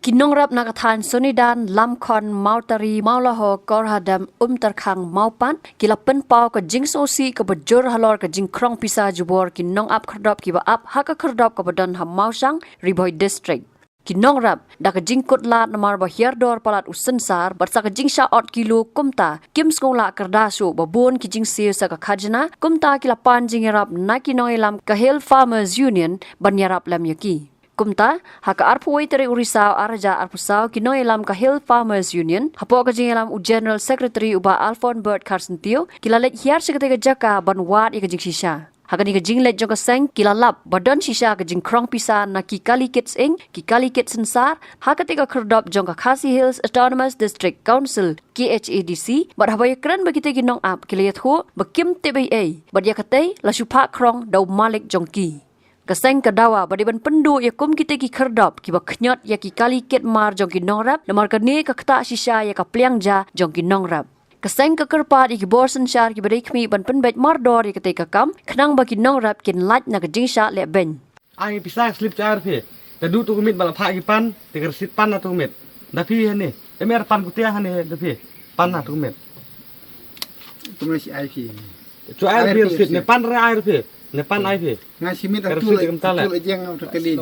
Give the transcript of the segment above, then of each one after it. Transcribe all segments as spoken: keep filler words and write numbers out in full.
Ki nongrep na ka thaiñ Sonidan, Lamkhon, Mawtari, Mawlaho, Korhadem, Umtyrkhang, Mawpat ki la pynpaw ka jingsngewsih kaba jur halor ka jingkhrong pisa jubor ki nongap khyrdop kiba ap ha ka khyrdop kaba don ha Mawshang, Ri Bhoi District. Ki nongrep da ka jingkut lad namar ba hiar dor palat u synsar bad sa ka jingshah ot kilo, kumta kim sngewlah kyrda shuh ba bun ki jingsiew sa ka khajna, kumta ki la pan jingïarap na ki nongïalam ka Hill Farmers Union ban ïarap lem ïa ki. Kumta, ha ka arphew wei tarik u Risaw arhajar arphew saw, ki nongïalam ka Hill Farmers Union hapoh ka jingïalam u General Secretary u Bah Alphonbert Kharsyntiew ki la leit hiar sha katei ka jaka ban wad ïa ka jingshisha. Ha kane ka jingleit jong ka seng ki la lap ba don shisha ka jingkhrong pisa na ki kali kit sying, ki kali kit synsar ha katei ka khyrdop jong ka Khasi Hills Autonomous District Council, K H A D C, bad haba ïakren bad kitei ki nongap ki la ïathuh ba kim tip ei ei bad ïa katei la shu phah khrong da u malik jong ki. Ka seng ka dawa ba dei ban pynduh ïa kum kitei ki khyrdop kiba khñiot ïa ki kali kit mar jong ki nongrep namar kane ka ktah shisha ïa ka pliang ja jong ki nongrep. Ka seng ka kyrpad ïa ki bor synshar kiba dei khmih ban pynbeit mardor ïa katei ka kam khnang ba ki nongrep kin lait na ka jingshah lehbeiñ. Ai pisa slip cha ar phi. Ta du tu kumit ba la phah ki pan, te ka receipt pan na tu kumit. Da phi hani. Em er pan kutia hani da phi. Pan na tu kumit. Kumne shi ai phi. Chu ai phi receipt ne pan re ai phi. Ne pan ai phi. Nga shimit atu la jeng atu kali.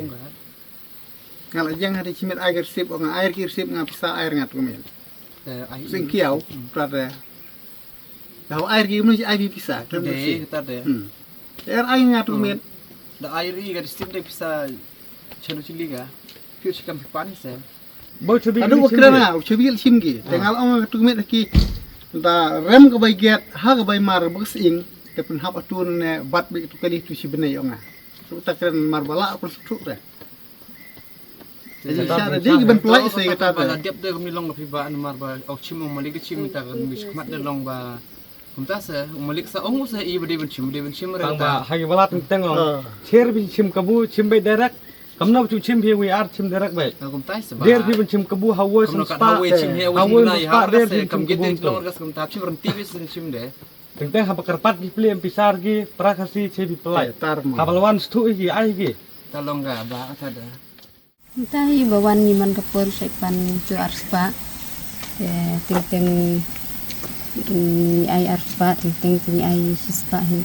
Nga la jeng hadi shimit ai ka receipt, nga ai ki receipt, nga pisa ai nga tu kumit. Sing kiau prat. Daw ai ki mun ai pisa kan de bersih. Kata de. Hmm. Er ai nga tu men. Da ai ri ka distin de pisa chanu chili ka. Piu chikam pipan se. Bo chubi adu ni ko kra chimbi. Na, chubi chim ki. Te ngal ong tu men ki. Da rem ka bai get ha ka bai mar bus ing. Te pun hap atu ne bat bi tu kali tu si benai ong nga. Tu ta kren mar bala pun tu re. Jadi sha da dei ki ban pynlait sa ïa kata. Ba la dep de kumni long ka phi ba namar ba ok chim ong malik da chim ta ka mi khmat da long ba kumta sa ong malik sa ong sa i ba dei ban chim dei ban chim re. Tang ba ha ki ba la teng teng ong. Cher bi chim kabu chim bai direct. Kam no chu chim hi wi ar chim direct bai. Kumta sa ba. Der bi ban chim kabu ha wo sam spa. Ha wo sam spa der bi chim kabu. Kumta chim ran ti bi chim de. Teng teng haba kyrpad ki plie em pisa ki pra Khasi che bi plie. Haba la wan stu ki ai ki. Ta long ga ba ta da. Nta hi ba wan ngi man ka por shai pan tu ar spah. Te teng teng ngi ai ar spah, teng teng ngi ai shi spah hi.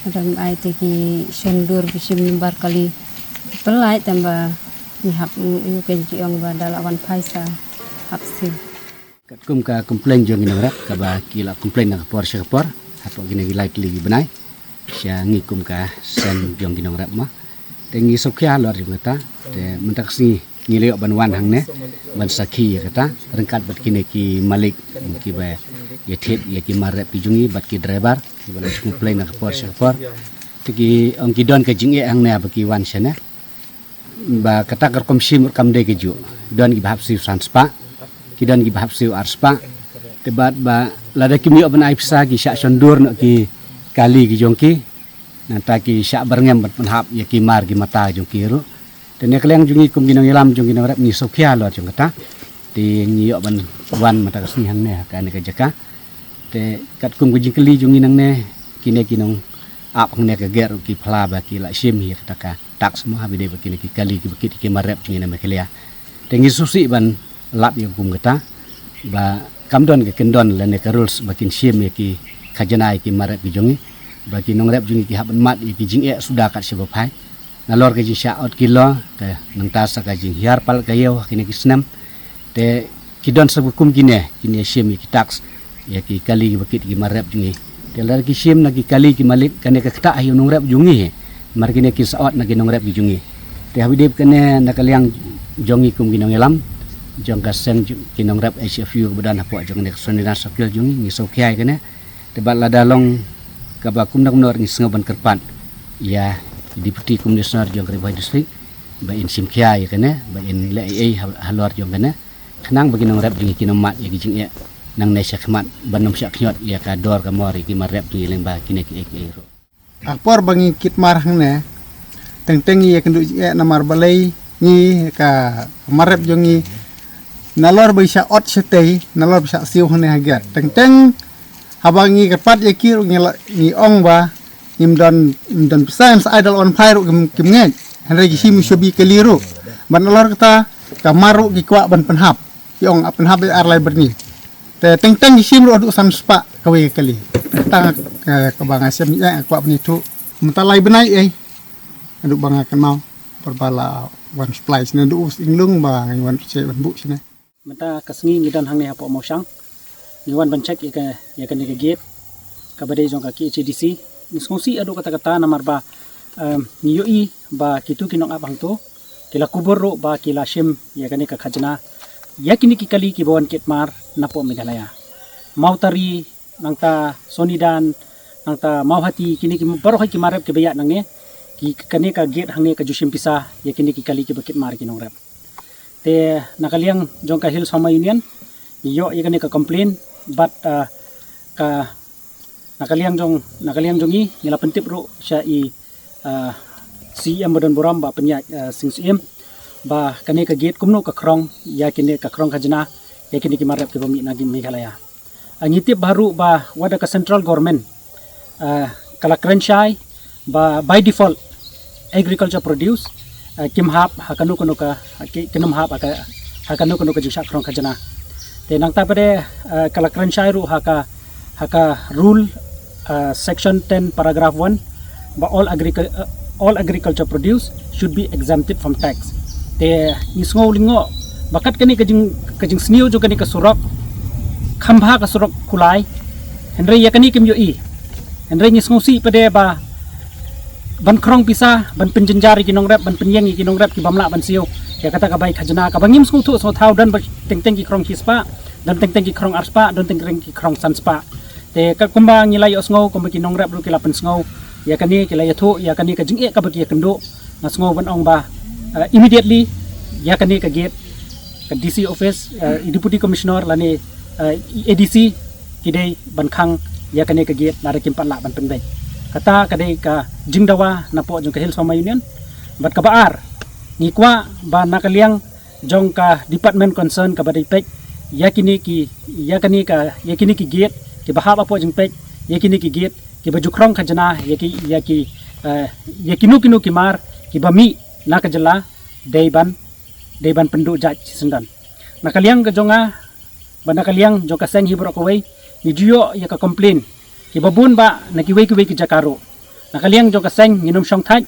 Adam ai te ki shon dur ki shim number kali. Pelai tamba ngi hap ngi ken ki ong ba da la wan phaisa hap sim. Katkum ka complain jong ki nongrep kaba ki la complain na ka por sha ka por hapoh kine ki lai tylli ki bnai sha ngi kum ka seng jong ki nongrep ma. Te ngi sngewkhia halor jong kata te mynta ka sngi ngi la ïoh ban wan hangne ban sakhi ïa kata ryngkat bad kine ki malik kiba ïa thied ïa ki mar rep ki jong ngi bad ki driver kiba la complain na ka por sha ka por. Te ki ong ki don ka jingeh hangne ba ki wan shane. Ba kata ka rukom shim ruh kam dei kajuh. Don kiba hap siew san spah, ki don kiba hap siew ar spah. Te bad ba lada kim ïoh ban ai pisa ki shah shon dur noh ki kali ki jong ki. Nangta ki shah byrngem ban pynhap ïa ki mar ki mata jong ki ruh. Te ne ka liang jong ngi kum ki nongïalam jong ki nongrep ngi sngewkhia halor jong kata. Te ngi ïoh ban wan mynta ka sngi hangne ha kane ka jaka. Te katkum ka jingkylli jong ngi nangne kine ki nongap hangne ka ger ki phla ba ki la shim hi kata ka tax mo ha ba dei ba kine ki kali kiba kit ki mar rep jong ngi na Meghalaya. Te ngi sngewsih ban lap ïa kum kata ba kam don ka kyndon lane ka rules ba kin shim ïa ki khajana ïa ki mar rep ki jong ngi ba ki nongrep jong ngi ki hap ban mad ïa ki jingeh suda kat shaba phai. Nalor ka jingshah ot kilo ka nangta sa ka jinghiar palat ka ïew ha kine ki snem. Te ki don sa kum kine kine shim ïa ki tax ïa ki kali kiba kit ki mar rep jong ngi. Te lada ki shim na ki kali ki malik kane ka ktah ïa u nongrep jong ngi. Mar kine ki sa ot na ki nongrep ki jong ngi. Te ha ba dei kane na ka liang jong ngi kum ki nongïalam jong ka seng ki nongrep H F U kaba don hapoh jong kane ka Sonidan Circle jong ngi ngi sngewkhia ïa kane. Te bad lada long kaba kumno kumno ngi sngew ban kyrpad ïa Deputy Commissioner jong ka Ri Bhoi District ba in shim khia ïa kane ba in leh ei ei halor jong kane khnang ba ki nongrep jong ngi kin ym mad ïa ki jingeh nangne sha khmat ban ym shah khñiot ïa ka dor ka mor ïa ki mar rep jong ngi lyngba kine ki ei ki ei ruh. Ha ka por ba ngi kit mar hangne teng teng ngi ïakynduh jingeh namar balei ngi ka mar rep jong ngi nalor ba ngi shah ot shatei nalor ba shah siew hangne ha ger teng teng haba ngi kyrpad ïa ki ruh ngi ong ba ngim don ngim don pisa ngim sa ai da la wan phai ruh kim ngeit hynrei ki shim shobi kali ruh Ban alor kata ka mar ruh ki kwah ban pynhap. Ki ong pynhap ïa ar lai byrni. Te teng teng ki shim ruh haduh san spah kawei ka kali. Tang ka ba nga shem ïa kwah ban ïathuh mynta lai bnai ei. Haduh ba nga kynmaw por ba la wan supply shane, haduh u Inglung ba ngi wan che wan buh shane. Mynta ka sngi ngi don hangne hapoh Mawshang. Ngi wan ban check ïa ka, ïa kane ka gate kaba dei jong ka K H A D C. Ngi sngewsih haduh katta katta namar ba, em, ngi ïohi ba kitu ki nongap hangto ki la kubur ruh ba ki la shim ïa kane ka khajna ïa kine ki kali kiba wan kit mar napoh Meghalaya. Mawtari, nangta Sonidan, nangta Mawhati, kine ki baroh ki mar rep kiba ïaid nangne, ki kane ka gate hangne ka ju shim pisa ïa kine ki kali kiba kit mar ki nongrep. Te na ka liang jong ka Hills Farmer Union ngi ïoh ïa kane ka complain, bad, ah, ka, na ka liang jong, na ka liang jong ngi, ngi la pyntip ruh sha i, ah, C E M ba don burom, Bah Pynïaid, ah, Sing Syiem, ba kane ka gate kumno ka khrong ïa kine, ka khrong khajna ïa kine ki mar rep kiba mih na Meghalaya. Ah, ngi tip bha ruh ba wat da ka central government, ah, ka la kren shai ba by default agriculture produce, ah, kim hap ha kano kano ka, ki, kin ym hap ha ka, ha kano kano ka jingshah khrong khajna. Te nangta pat de, ah, ka la kren shai ruh ha ka, ha ka rule, ah, section ten paragraph one, ba all agricu-, ah, all agriculture produce should be exempted from tax. Te ngi sngew lyngngoh ba kat kane ka jing, ka jingsniew jong kane ka surok, kham bha ka surok kulai, hynrei ïa kane kim ïohi. Hynrei ngi sngewsih pat de ba ban khrong pisa, ban pynjynjar ïa ki nongrep, ban pynïeng ïa ki nongrep ki bym lah ban siew ïa kata ka bai khajna, kaba ngim sngewthuh sngewthaw, don ba teng teng ki khrong shispah, don teng teng ki khrong arspah, don teng teng ki khrong sanspah. Te ka kumba ngi la ïohsngew, kumba ki nongrep ruh ki la pynsngew ïa kane, ki la ïathuh ïa kane ka jingeh kaba ki ïakynduh, nga sngew ban ong ba, eh, immediately ïa kane ka gate, ka D C office, eh, i Deputy Commissioner lane, eh, i A D C ki dei ban khang ïa kane ka gate lada kim pat lah ban pynbeit. Kata ka dei ka jingdawa napoh jong ka Hills Farmer Union. Bad kaba ar, ngi kwah ba na ka liang jong ka department concern kaba dei peit ïa kine ki, ïa kine ka, ïa kine ki gate kiba hap hapoh jingpeit ïa kine ki gate kiba ju khrong khajna ïa ki, ïa ki, eh, ïa kino kino ki mar kiba mih na ka jylla, dei ban, dei ban pynduh jait shisyndon. Na ka liang ka jong nga, ba na ka liang jong ka seng hi baroh kawei, ngi ju ïoh ïa ka complain kiba bun ba na kiwei kiwei ki jaka ruh. Na ka liang jong ka seng ngin ym shongthait.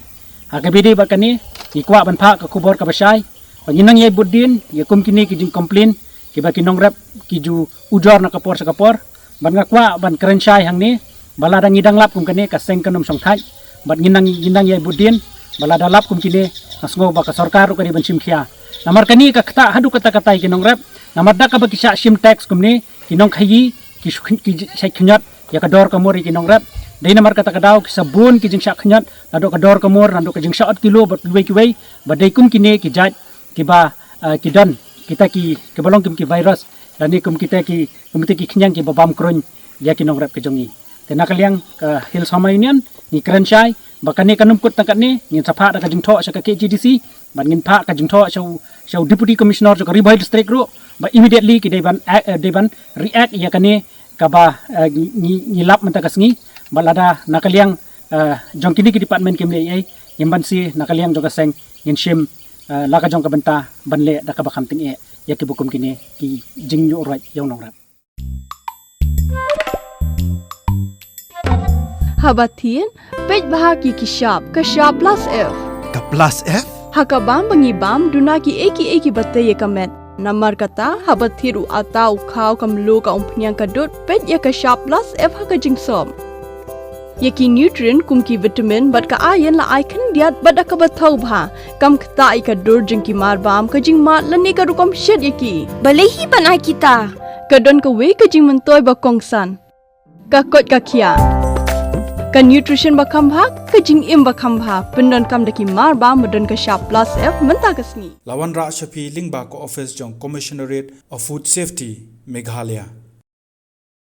Ha kaba ïadei bad kane, ngi kwah ban phah ka khubor kaba shai ba ngin nang ïai bud dien ïa kum kine ki jingcomplain kiba ki nongrep ki ju ujor na ka por sha ka por. Bad nga kwah ban kren shai hangne ba lada ngi dang lap kum kane, ka seng kan ym shongthait. Bad ngin nang, ngin nang ïai bud dien ba lada lap kum kine, nga sngew ba ka sorkar ruh ka dei ban shim khia. Namar kane ka ktah haduh katta katta ïa ki nongrep, namar da kaba ki shah shim tax kumne, ki nongkhaïi ki shu-, ki shait khñiot ïa ka dor ka mur ïa ki nongrep. Dei namar kata ka daw ki sa bun ki jingshah khñiot naduh ka dor ka mur, naduh ka jingshah ot kilo bad kiwei kiwei, ba dei kum kine ki jait kiba, eh, ki don kita ki, kiba long kum ki virus lane kum kita ki, kum kita ki khñiang kiba bam kruiñ ïa ki nongrep ka jong ngi. Te na ka liang ka Hills Farmer Union ngi kren shai ba kane kan ym kut tang katne, ngin sa phah da ka jingthoh sha ka K H A D C, bad ngin phah ka jingthoh sha u, sha u Deputy Commissioner jong ka Ri Bhoi District ruh ba immediately ki dei ban, eh, eh, dei ban react ïa kane kaba, eh, ngi, ngi, ngi lap mynta ka sngi. Bad lada na ka liang, eh, jong kine ki department kim leh ei ei, ngim banse na ka liang jong ka seng ngin shim, eh, la ka jong ka bynta ban leh da kaba kham tyngeh ïa kiba kum kine ki jingïuhroit ïa u nongrep. Haba thied, peit bha ki, ki shap, ka shap plus F. Ka plus F? Ha ka bam ba ngi bam, duna kiei kiei kiba tei ïa ka met. Namar kata, haba thied u atta, u khaw, ka mluh, ka umphniang, ka dud, peit ïa ka shap plus F ha ka jingsop. Ïa ki nutrient kum ki vitamin bad ka iron la ai khyndiat bad da kaba thaw bha. Kam ktah ïa ka dur jong ki mar bam, ka jingmad lane ka rukom shet ïa ki. Balei hi ban ai kita? Ka don kawei ka jingmyntoi ba kongsan. Ka koit ka khiah. Ka nutrition ba kham bha, ka jingim ba kham bha. Pyndonkam da ki mar bam ba don ka shap plus F mynta ka sngi. La wanrah sha phi lyngba ka office jong Commissionerate of Food Safety, Meghalaya.